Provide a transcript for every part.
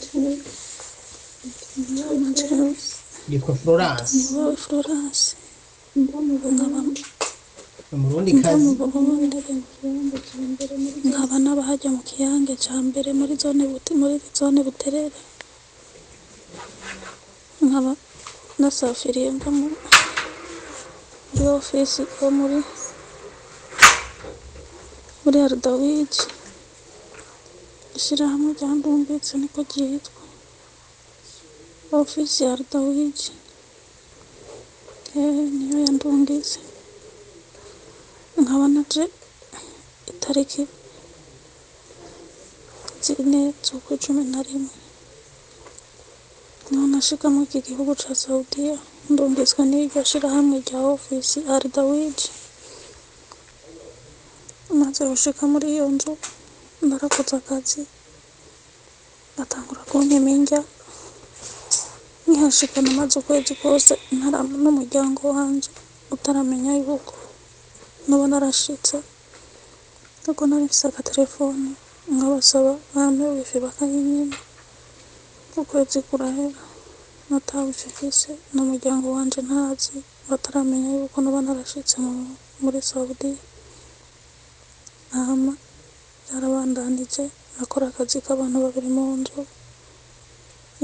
Jewe Yitwa Florence. Niwawe Florence, nkaba Umurundi mva mu kazi. Burundi, nkaba n'abahajya mu Kiyange ca mbere muri zone muri zone Buterere, nkaba nasafiriye mva muri ofisi yo muri Ardawiji, ishirahamwe rya Ndumbitse niko ryitwa, ofisi ya Ardawiji niyo yandungitse, nkaba naje itariki 4 z'ukwa 11, niho nashika muri iki gihugu ca Saudiya, ndungitswe n'iryo shirahamwe rya ofisi Ardawiji. Maze gushika muri iyo nzu, narakoze akazi, batangura kumpima indya. Nkihashika namaze ukwezi kose n'umuryango wanje utaramenya yuko noba narashitse, kuko nari mfise agatelefone, nkabasaba bampe wifi bakayinyima. Ukwezi kurahera ata wifi mfise, n'umuryango wanje ntazi, bataramenya yuko noba narashitse muri Saudiya. Hama byarabandanije, nakora akazi k'abantu babiri mu nzu.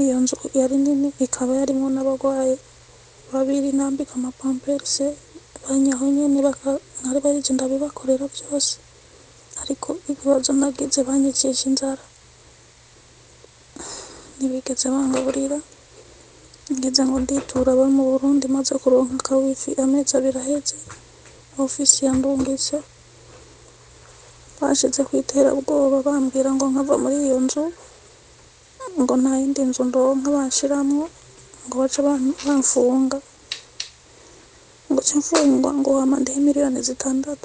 Iyo nzu yari nini, ikaba yarimwo n'abagwayi babiri nambika amapamperse banyaho nyene, nkari barije ndabibakorera byose, ariko ikibazo nagize, banyicisha inzara, ntibigeze bangaburira. Ngeze ngo nditura abo mu Burundi, maze kuronka aka wifi, amezi 2 aheze, ofisi yandungitse bashize ku iterabwoba, bambwira ngo nkava muri iyo nzu, ngo nta yindi nzu ndonka banshiramwo, ngo bace bamfunga, ngo ce mfungwa, ngo hama ndihe miliyoni 6.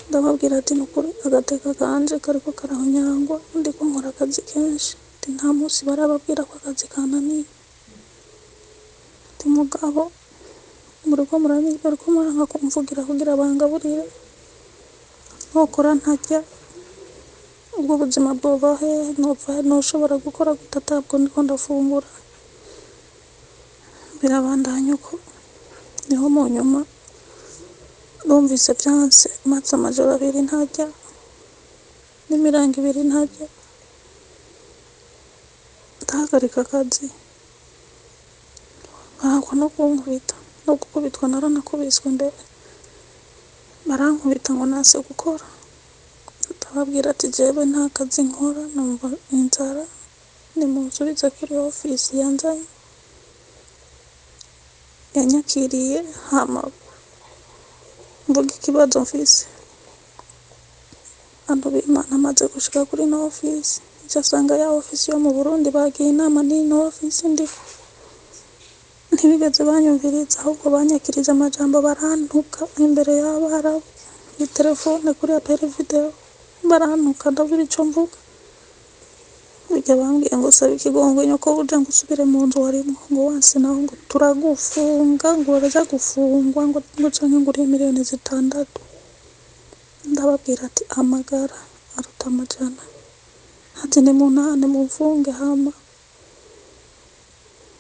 Ndababwira ati: "Nukuri agateka kanje kariko karahonyangwa, ndiko nkora akazi kenshi." Ati: "Nta munsi barababwira ko akazi kananiye." Ati: "Mugabo muriko bariko muranka kumvugira kugira bangaburire, nokora ntarya, ubwo buzima bwova hehe? Nova noshobora gukora gute atabwo ndiko ndafungura?" Birabandanya uko. Niho mu nyuma numvise vyanse, maze amajoro 2 ntarya n'imirango 2 ntarya, ndahagarika akazi, bahakwa no kunkubita, no gukubitwa naranakubiswe mbere, barankubita ngo nanse gukora. Ndababwira ati: "Jewe nta kazi nkora, numva inzara, nimunsubize kuri ofisi yanzanye, yanyakiriye, hama mvuge ikibazo mfise." Bantu b'Imana, maze gushika kuri ino ofisi, nca nsanga ya ofisi yo mu Burundi bagiye inama n'ino ofisi ndiko. Ntibigeze banyumviriza, ahubwo banyakirije amajambo, barantuka imbere y'abarabu, telefone kuri appel vidéo, barantuka, ndabura ico mvuga. Burya bambwiye ngo: "Saba ikigongwe nyoko buja, ngo usubire mu nzu warimwo, ngo wanse naho ngo turagufunga, ngo uraja gufungwa, ngo canke ngo urihe miliyoni 6." Ndababwira ati: "Amagara aruta amajana." Ati: "Nimuntahane mumfunge, hama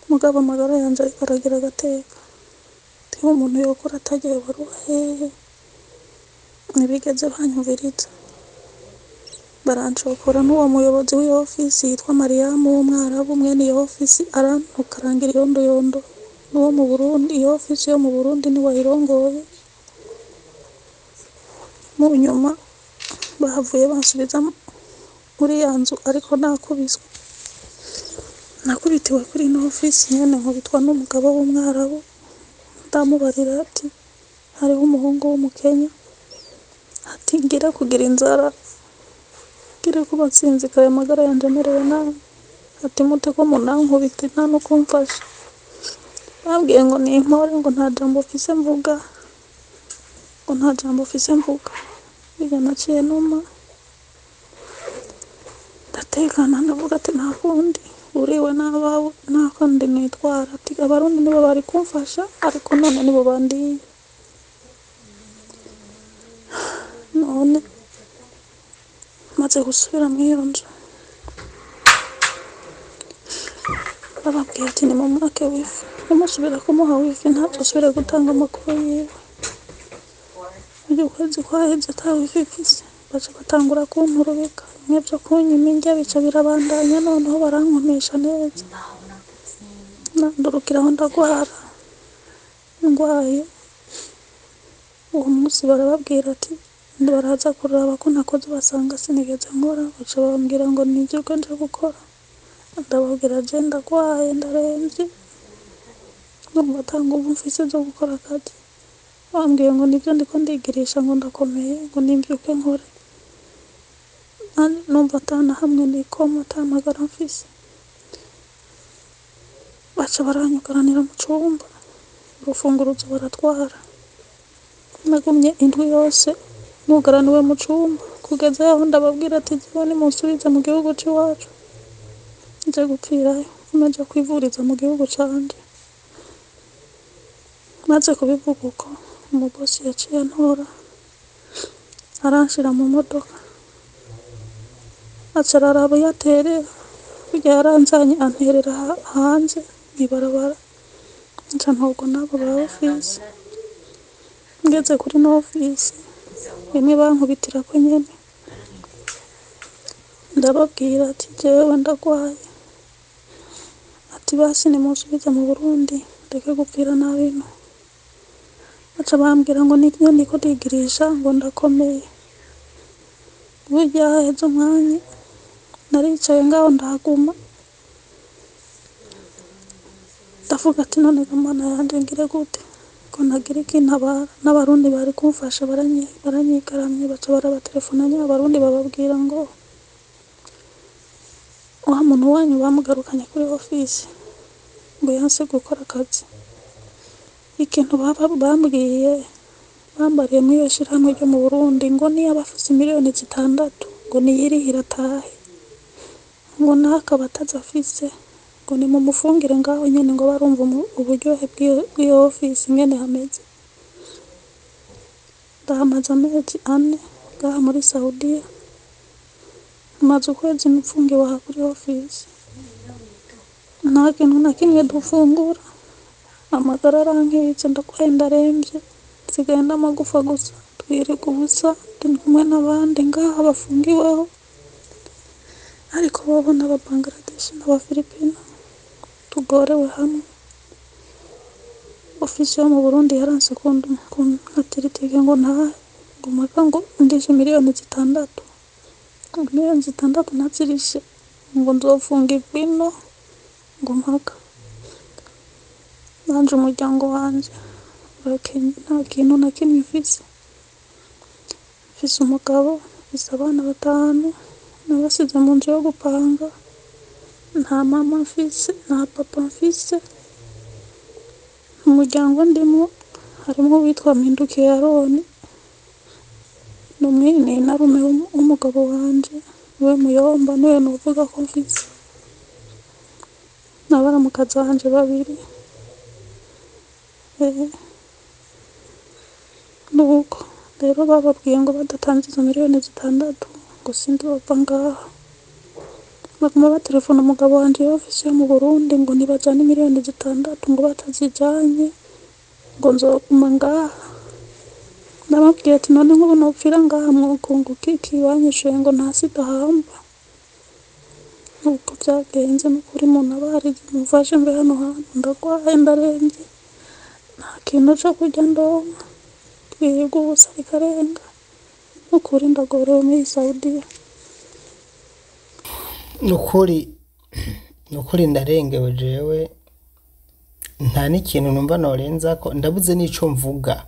mugabo amagara yanje ariko aragira agateka." Ati: "Umuntu yokora atarya yobaruha hehe?" Ntibigeze banyumviriza, barancokora. N'uwo muyobozi w'iyo ofisi yitwa Mariyamu w'umwarabu, mwene iyo ofisi, arantuka, arangira iyondoyondo. N'uwo mu Burundi, iyo ofisi yo mu Burundi niwe ayirongoye. Mu nyuma bahavuye bansubiza muri ya nzu, ariko nakubiswe, nakubitiwe kuri ino ofisi nyene, nkubitwa n'umugabo w'umwarabu. Ndamubarira ati: "Hariho umuhungu w'umukenya." Ati: "Ngira kugira inzara, ngire kuba nsinzikaye, amagara yanje amerewe nabi." Ati: "Mute ko munankubite nta no kumfasha?" Bambwiye ngo nimpore, ngo nta jambo mfise mvuga, ngo nta jambo mfise mvuga. Burya naciye numa, ndatekana, ndavuga ati: "Nta kundi, uriwe n'abawe, nta kundi nitwara." Ati: "Abarundi nibo bari kumfasha, ariko none nibo bandiye." None maze gusubira muri iyo nzu, Bababwiye ati nimumwake wifi, nimusubira kumuha wifi ntazosubire gutanga amakuru yiwe. Burya ukwezi kwaheze ata wifi mfise, baca batangura kunturubika, bimwe vyo kunyima indya bica birabandanya, noneho barankomesha neza. Nandurukiraho ndagwara, ndwaye uwo munsi barababwira ati baraza kuraba ko nakoze, basanga sinigeze nkora, baca bambwira ngo nivyuke nje gukora. Ndababwira je ndagwaye, ndaremvye, ndumva ata nguvu mfise zo gukora akazi. Bambwiye ngo nivyo ndiko ndigirisha, ngo ndakomeye, ngo nimvyuke nkore. Numva ata na hamwe nikoma, ata magara mfise. Baca baranyugaranira mu cumba, urufunguruzo baratwara. Nagumye indwi yose nugaraniwe mu cumba, kugeza yaho ndababwira ati jewe nimunsubize mu gihugu c'iwacu, nje gupfirayo, mfume nja kwivuriza mu gihugu canje. Maze kubivuga uko, umubosi yaciye antora, aranshira mu modoka, aca araraba iyo aterera, burya yaranzanye anterera hanze mw'ibarabara, nca ntorwa n'abo ba ofisi. Ngeze kuri no ofisi, bimwe bankubitirako nyene, ndababwira ati jewe ndagwaye, ati basi nimunsubize mu Burundi ndeke gupfira nabi ino. Baca bambwira ngo nivyo ndiko ndigirisha, ngo ndakomeye. Burya haheze umwanya naricaye ngaho ndahaguma, ndavuga ati none ga Mana yanje ngire gute ko ntagira ikintabara? N'Abarundi bari kumfasha baranyigaramye, baca barabaterefona nyene Abarundi bababwira ngo wa muntu wanyu bamugarukanye kuri ofisi, ngo yanse gukora akazi. Ikintu bambwiye, bambariye muri iyo shirahamwe ryo mu Burundi, ngo niyaba afise 6 miliyoni ngo niyirihire atahe, ngo nakaba atazo afise, ngo nimumufungire ngaho nyene, ngo barumva uburyohe bw'iyo ofisi ingene hameze. Ndahamaze amezi 4 ngaha muri Saudiya, maze ukwezi mfungiwe aha kuri ofisi, nta kintu na kimwe dufungura. Amagara arankitse, ndagwaye, ndaremvye, nsigaye n'amagufa gusa, twirirwa ubusa, ndi kumwe n'abandi ngaha bafungiweho, ariko bobo n'aba Bangladesh n'Abafilipino, tugorewe hamwe. Ofisi yo mu Burundi yaranse kunkatira itike ngo ntahe, ngo mpaka ngo ndishe 6 miliyoni, 6 miliyoni ntazirishe ngo nzofungirwa ino, ngo mpaka. Nanje umuryango wanje urakenye, nta kintu na kimwe mfise. Mfise umugabo, mfise abana 5 nabasize mu nzu yo gupanga, nta mama mfise, nta papa mfise. Mu muryango ndimwo harimwo uwitwa Mpindukiye Aroni, ni inarume w'umugabo wanje, niwe muyomba, niwe novuga ko mfise, na baramukazi banje babiri. Nuko rero bababwiye ngo badatanze izo 6 miliyoni ngo sindova ngaha. Baguma baterefona umugabo wanje iyo ofisi yo mu Burundi ngo nibajane 6 miliyoni, ngo batazijanye ngo nzoguma ngaha. Ndababwiye ati none nk'ubu nopfira ngaha mwokunguka iki? Banyishuye ngo nta sida hamba. Nuko vyagenze, nukuri muntabarize, mumfashe mve hano hantu, ndagwaye, ndaremvye, nta kintu co kurya ndonka, twirirwa ubusa rikarenga, nukuri ndagorewe muri Saudiya. Nukuri, nukuri ndarengewe jewe, nta n'ikintu numva norenzako, ndabuze n'ico mvuga,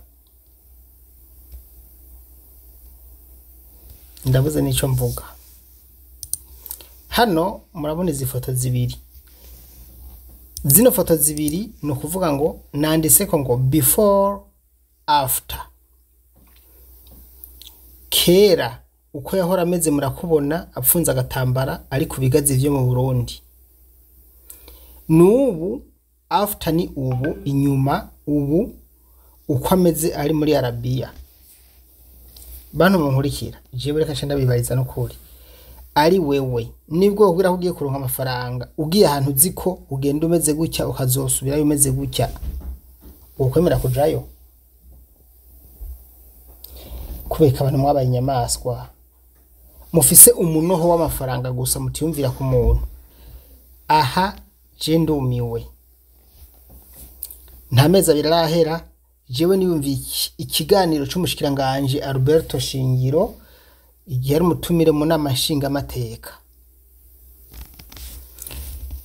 ndabuze n'ico mvuga. Hano murabona izi foto zibiri, zino foto zibiri ni ukuvuga ngo nanditseko ngo before after. Kera uko yahora ameze murakubona, apfunze agatambara ari ku bigazi vyo mu Burundi. N'ubu after ni ubu inyuma, ubu uko ameze ari muri Arabiya. Bantu munkurikira, jewe reka nce ndabibariza n'ukuri. Ari wewe nibwo kugira ko ugiye kuronka amafaranga, ugiye ahantu uzi ko ugenda umeze gutya ukazosubirayo umeze gutya, wokwemera kujayo? Kubera abantu mwabaye inyamaswa, mufise umunoho w'amafaranga gusa, mutiyumvira ku muntu. Aha je ndumiwe, nta mezi abiri arahera jewe niyumviye ikiganiro c'umushikiranganji Alberto Shingiro igihe ari umutumire mu nama nshingamateka.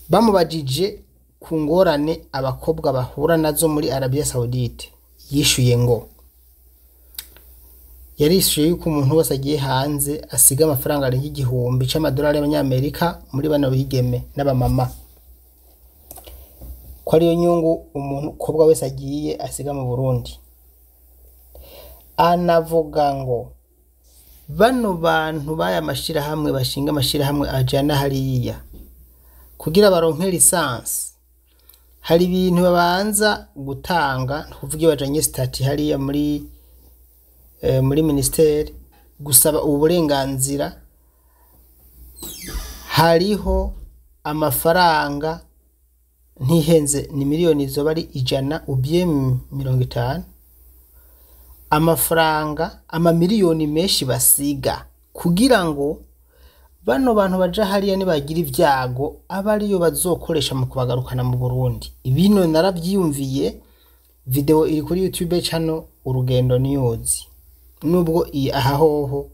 Bamubajije ku ngorane abakobwa bahura nazo muri Arabia Saudite, yishuye ngo yarishuye yuko umuntu wese agiye hanze asiga amafaranga arenga 1000 c'amadolari y'abanyamerika muri bano bigeme n'abamama, ko ariyo nyungu umuntu kobwa wese agiye asiga mu Burundi. Anavuga ngo bano bantu baya mashirahamwe bashinga amashirahamwe ajana hariya kugira baronke lisansi, hari ibintu babanza gutanga, ntuvuge iyo bajanye stati hariya muri ministeri gusaba uburenganzira, hariho amafaranga ntihenze ni miliyoni zoba ari 100 ubye 50, amafaranga amamiliyoni menshi basiga kugira ngo bano bantu baja hariya nibagira ivyago aba ariyo bazokoresha mu kubagarukana mu Burundi. Ibino naravyiyumviye, video iri kuri YouTube channel Urugendo News, nubwo iyi aha hoho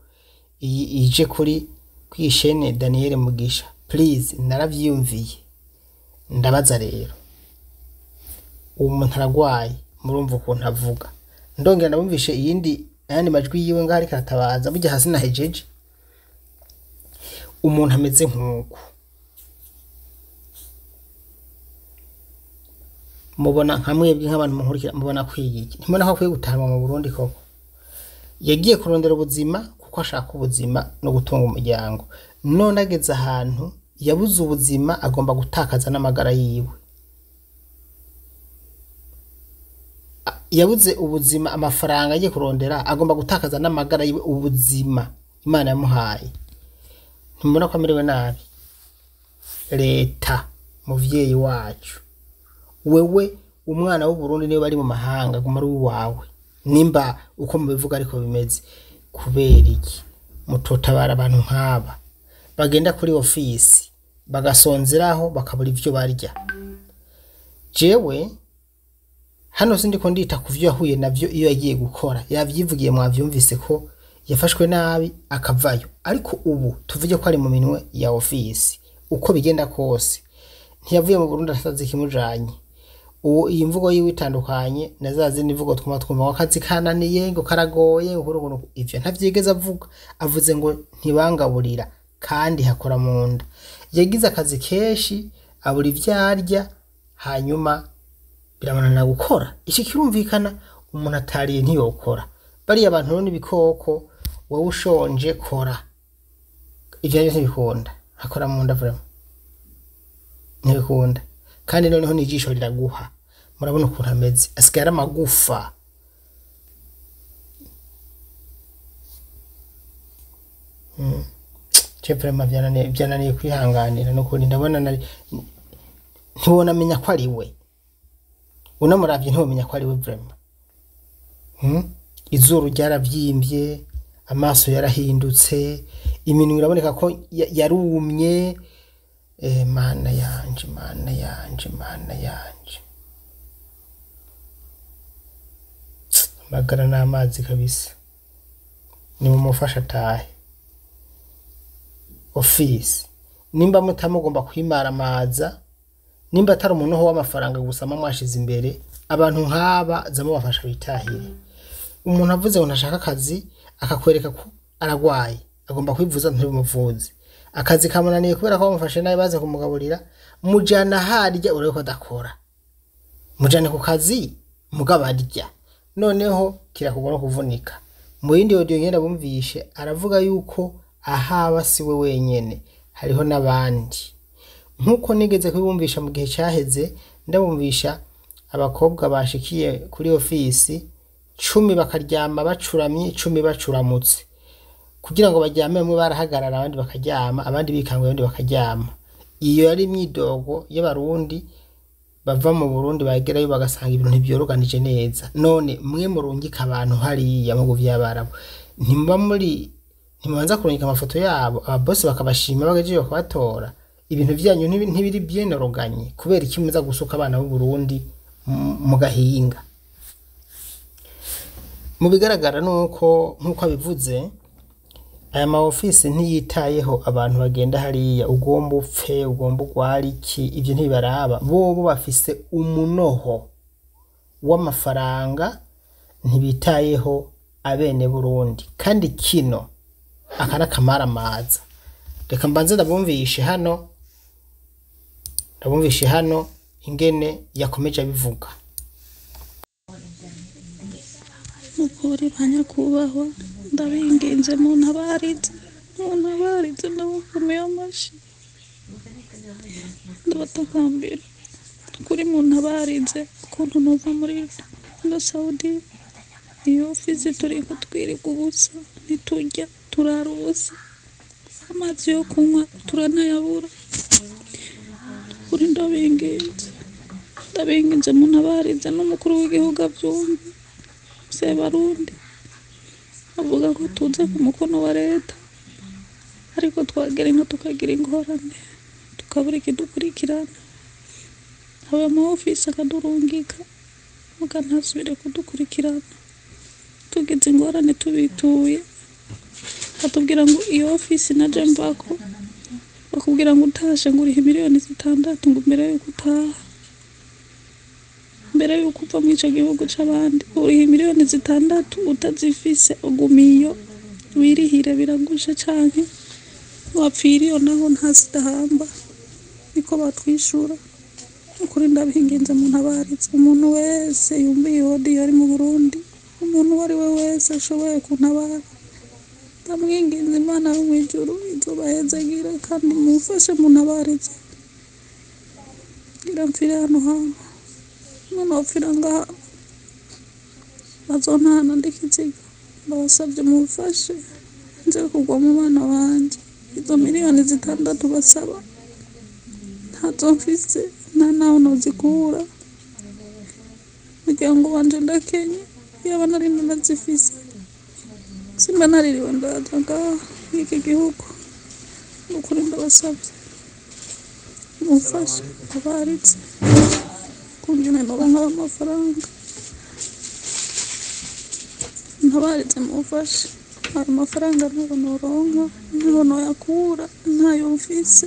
iyi ije kuri kwishene Daniel Mugisha. Please, naravyiyumviye, ndabaza rero uwo muntu aragwaye, murumva ukuntu avuga. Ndongera ndabumvishe iyindi ayandi majwi yiwe ngaho ariko aratabaza, burya hasi nahejeje. Umuntu ameze nk'uku mubona nka mwebwe nk'abantu munkurikira, mubona akwiye iki? Ntimubona ko akwiye gutahanwa mu Burundi koko? Yagiye kurondera ubuzima kuko ashaka ubuzima no gutunga umuryango, none ageze ahantu yabuze ubuzima, agomba gutakaza n'amagara yiwe. Yabuze ubuzima, amafaranga agiye kurondera, agomba gutakaza n'amagara yiwe, ubuzima Imana yamuhaye. Ntimubona ko amerewe nabi? Leta muvyeyi wacu, wewe umwana w'u Burundi niwe bari mu mahanga, guma ari uwawe, nimba uko mubivuga ariko bimeze. Kubera iki mutotabara abantu nk'aba bagenda kuri ofisi bagasonzeraho bakabura ivyo barya? Jewe hano sindiko ndita ku vyo yahuye navyo iyo yagiye gukora, yavyivugiye mwavyumvise ko yafashwe nabi akavayo, ariko ubu tuvuge ko ari mu minwe ya ofisi. Uko bigenda kose ntiyavuye mu Burundi atazi ikimujanye. Ubu iyi mvugo yiwe itandukanye na za zindi mvugo twuma twumva ngo akazi kananiye, ngo karagoye, ngo kuru, ngo ivyo ntavyigeze avuga. Avuze ngo ntibangaburira kandi hakora mu nda. Yagize akazi kenshi, abura ivyo arya, hanyuma biramunanira gukora. Iki kirumvikana, umuntu atariye ntiyokora. Bariya bantu rero n'ibikoko, wowe ushonje kora, ivyo arivyo ntibikunda, hakora mu nda vraiment ntibikunda. Kandi noneho n'ijisho riraguha, murabona ukuntu ameze, asigaye ari amagufa. Je vraiment byananiye kwihanganira, nukuri ndabona ntiwonamenya ko ari we, unamuravye ntiwomenya ko ari we vraiment. Izuru ryaravyimbye, amaso yarahindutse, iminwa iraboneka ko yarumye. Mana yanje, mana yanje, mana yanje, amagara n'amazi kabisa. Nimumufashe atahe ofisi. Nimba mutamugomba kwimaramaza, nimba atari umuntu w'amafaranga gusa mwashize imbere, abantu nk'aba zamubafasha bitahire. Umuntu avuze ngo ntashaka akazi, akakwereka ko aragwaye, agomba kwivuza ntibimuvuze, akazi kamunaniye kubera ko bamufashe nabi baze kumugaburira, mujana harya urebe ko adakora, mujane ku kazi mugabo arya, noneho kirakugwa no kuvunika. Mu yindi audio ngenda bumvishe aravuga yuko ahaba si we wenyene, hariho n'abandi. Nkuko nigeze kubumvisha mu gihe cyaheze, ndabumvisha abakobwa bashikiye kuri ofisi 10 bakaryama bacuramye, 10 bacuramutse. Kugira ngo baryame, bamwe barahagarara abandi bakaryama, abandi bikanguye abandi bakaryama. Iyo yari imyidogo y'Abarundi bava mu Burundi, bagerayo bagasanga ibintu ntivyoroganije neza. None mwe murungika abantu hariya mu bihugu vy'Abarabu, ntimuba muri ntimubanza kurungika amafoto yabo, ababosi bakabashima, bagajeyo bakabatora? Ibintu vyanyu ntibiri byenoroganye? Kubera iki muza gusuka abana b'u Burundi mu gahinga? Mu bigaragara nuko, nkuko abivuze, aya ma ofisi ntiyitayeho abantu bagenda hariya. Ugomba upfe, ugomba ugware iki, ivyo ntibibaraba. Bobo bafise umunoho w'amafaranga, ntibitayeho abene Burundi. Kandi kino aka n'akamaramaza. Reka mbanze ndabumvishe hano ingene yakomeje abivuga. Mukuri banyakubahwa, ndabinginze muntabarize, muntabarize, ndabakomeye amashi, ndabatakambira kuri muntabarize ukuntu nova muri ino Saudi. Iyo ofisi turiko twirirwa ubusa, ntiturya, turara ubusa, amazi yo kunywa turanayabura. Kuri ndabinginze, ndabinginze muntabarize, n'umukuru w'igihugu avyumve. Sebarundi avuga ko tuze ku mukono wa leta, ariko twagera ino tukagira ingorane, tukabura ikidukurikirana. Aba ama ofisi akadurungika, muga ntasubire kudukurikirana. Tugize ingorane tubituye, batubwira ngo iyo ofisi naje mvako, bakubwira ngo utashe ngo urihe miliyoni 6, ngo mbere yuko utaha, mbere yuko uva muri ico gihugu c'abandi uriha miliyoni 6. Utazifise uguma iyo wirihire, biragushe, canke wapfira iyo naho ntazidahamba, niko batwishura. Ukuri ndabinginze muntabarize, umuntu wese yumva iyi audio ari mu Burundi, umuntu uwo ari we wese ashoboye kuntabara, ndamwinginze, Imana yo mw'ijuru izobahezagire, kandi mumfashe muntabarize. Ngira mpfire hano hantu, nopfira ngaha bazontahana ndi ikiziga. Ndabasavye mumfashe nze kugwa mu bana banje. Izo miliyoni 6 basaba ntazo mfise, nta naho nozikura. Umuryango wanje ndakenye. Iyaba nari nanazifise simba naririwe ndaza ngaha mw'iki gihugu. Nukuri ndabasavye mumfashe, ntabaritse kungene noronka ayo mafaranga. Ntabaritse mumfashe, ayo mafaranga ntayo noronka, ntaho noyakura, ntayo mfise.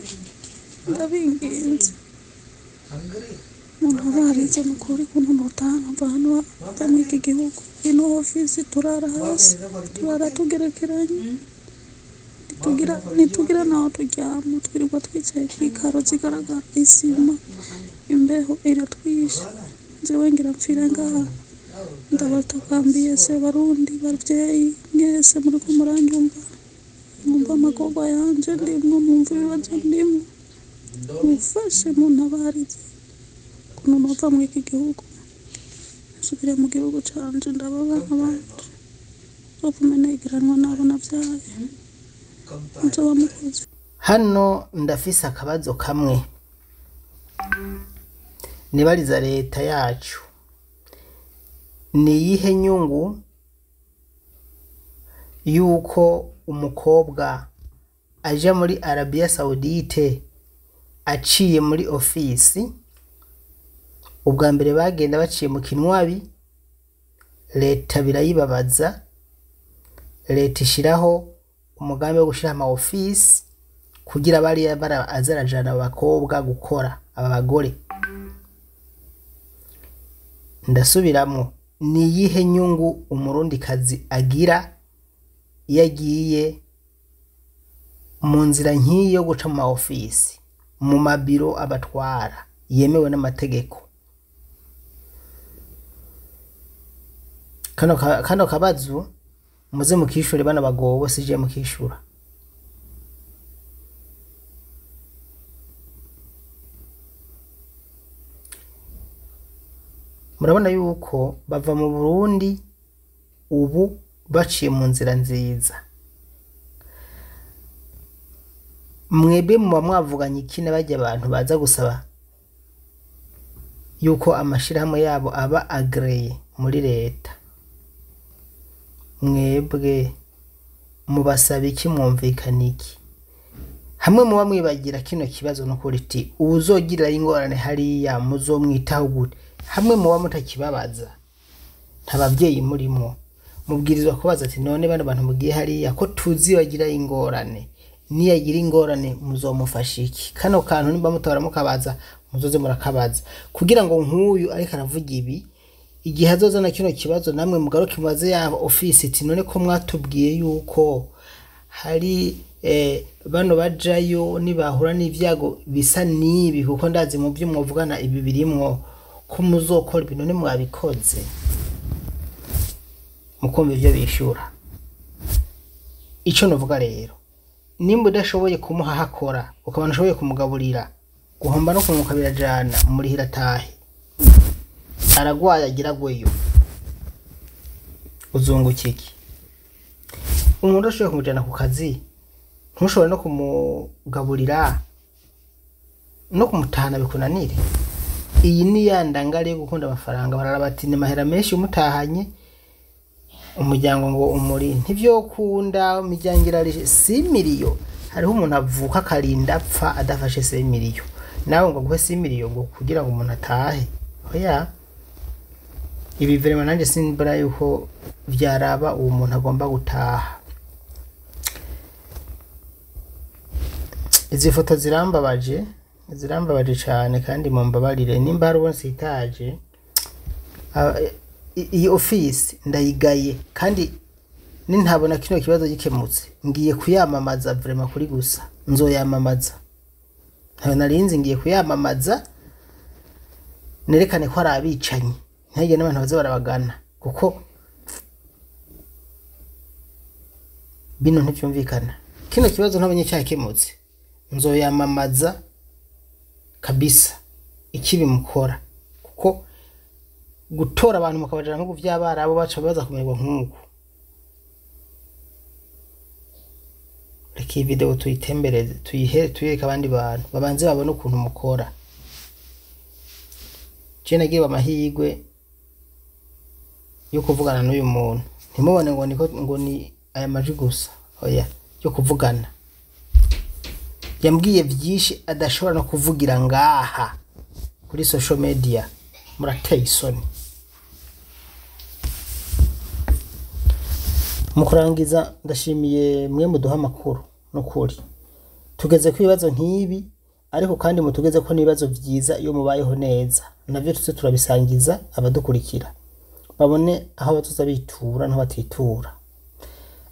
Ndabinginze muntabarize nukuri kuntu notaha nkava hano, mva mw'iki gihugu. Ino ofisi turara hasi, turara tugerekeranye, ntitugira naho turyama, twirirwa twicaye kw'ikaro zigaragara isima, imbeho iratwishe. Jewe ngira mpfire ngaha. Ndabatakambiye se Barundi bavyeyi mwese muriko muranyumva, mwumva amagorwa yanje ndimwo, mwumva ibibazo ndimwo, mumfashe muntabarize ukuntu nova mw'iki gihugu, nsubire mu gihugu canje, ndabe abana banje, nzopfume negeranwa n'abo navyaye. Muzoba mukoze. Hano ndafise akabazo kamwe nibariza leta yacu: ni iyihe nyungu yuko umukobwa aja muri Arabia Saudite aciye muri ofisi? Ubwa mbere bagenda baciye mu kinwabi, leta birayibabaza, leta ishiraho umugambi wo gushira ama ofisi kugira bariya bara azarajana abakobwa gukora, aba bagore. Ndasubiramwo: ni iyihe nyungu umurundikazi agira iyo agiye mu nzira nk'iyi yo guca mu ma ofisi, mu mabiro abatwara yemewe n'amategeko? Kano kabazo muze mukishure bana bagowe, sije mukishura. Murabona yuko bava mu Burundi ubu baciye mu nzira nziza. Mwebwe muba mwavuganye iki na barya abantu baza gusaba yuko amashirahamwe yabo aba agréé muri leta? Mwebwe mubasaba iki? Mwumvikana iki? Hamwe muba mwibagira kino kibazo nukuri iti uwuzogirira ingorane hariya muzomwitaho gute? Hamwe muba mutakibabaza, nta bavyeyi murimwo, mubwirizwa kubaza ati: "None bano bantu mugiye hariya ko tuzi bagira ingorane, niyagira ingorane muzomufasha iki?" Kano kantu nimba mutora mukabaza, muzoze murakabaza kugira ngo nk'uyu ariko aravuga ibi, igihe azozana kino kibazo, namwe mugaruke mubaze ya ofisi iti: "None ko mwatubwiye yuko hari bano bajayo nibahura n'ivyago bisa n'ibi, kuko ndazi mu byo mwovugana ibi birimwo ko muzokora ibi, none mwabikoze?" Mukumva ivyo bishura. Ico novuga rero, nimba udashoboye kumuha hakora, ukabona ushoboye kumugaburira, guhomba no kunguka birajana, murihira atahe. Aragwaye agira agweyo, uzunguka iki? Umuntu udashoboye kumujana ku kazi, ntushobore no kumugaburira no kumutahana bikunanire, iyi ni ya ndangare yo gukunda amafaranga. Barara bati ni mahera menshi umutahanye, umuryango ngo umuri ntivyokunda, imiryango irarishe 6 miliyo. Hariho umuntu avuka akarinda apfa adafashe 6 miliyo, nawe ngo aguhe 6 miliyo ngo kugira ngo umuntu atahe? Oya, ibi vraiment nanjye simbona yuko vyaraba uwo muntu agomba gutaha. Izi foto zirambabaje, zirambabaje cane, kandi mumbabarire nimba hari uwo nsitaje. Iyi office ndayigaye, kandi nintabona kino kibazo gikemutse ngiye kuyamamaza vraiment. Kuri gusa nzoyamamaza, ntayo narinzi, ngiye kuyamamaza nerekane ko ari abicanyi, ntihagire n'abantu baza barabagana, kuko bino ntivyumvikana. Kino kibazo ntabonye cyakemutse, nzoyamamaza kabisa ikibi mukora, kuko gutora abantu mukabajana nko vy'abarabu baca baza kumererwa nk'uku. Reka iyi video tuyitembereze, tuyihere, tuyereke abandi bantu babanze babone ukuntu mukora. Je nagiriwe amahirwe yo kuvugana n'uyu muntu, ntimubone ngo niko ngo ni aya majwi gusa, oya, yo kuvugana. Yambwiye vyinshi adashobora no kuvugira ngaha kuri social media. Murateye isoni. Mu kurangiza, ndashimiye mwe muduha amakuru. N'ukuri tugeze ku ibibazo nk'ibi, ariko kandi mutugeze ko n'ibibazo vyiza iyo mubayeho neza, navyo tuze turabisangiza abadukurikira, babone aho bazoza bitura n'aho batitura.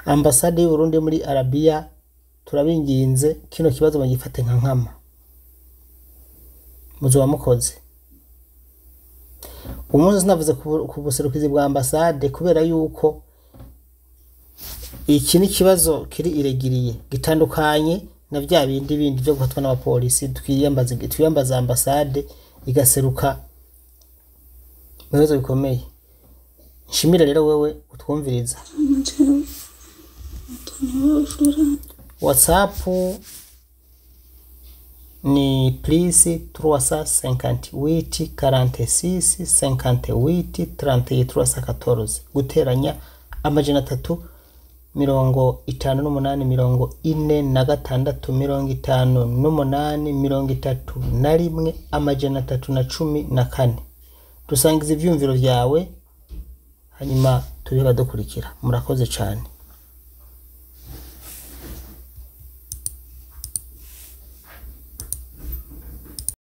Ambasade y'Uburundi muri Arabiya, turabinginze kino kibazo bagifate nka nkama, muzoba mukoze. Umunsi sinavuze ku buserukizi bwa ambasade kubera yuko iki ni ikibazo kiri iregiriye, gitandukanye na vya bindi bindi vyo gufatwa n'abapolisi. Twiyambaza ambasade igaseruka mu bibazo bikomeye. Nshimire rero wewe utwumviriza. Jewe Mutoni. WhatsApp ni plus 358 46 58 31 314, guteranya 358 46 58 31 314. Dusangiza ivyumviro vyawe, hanyuma tube badukurikira. Murakoze cane.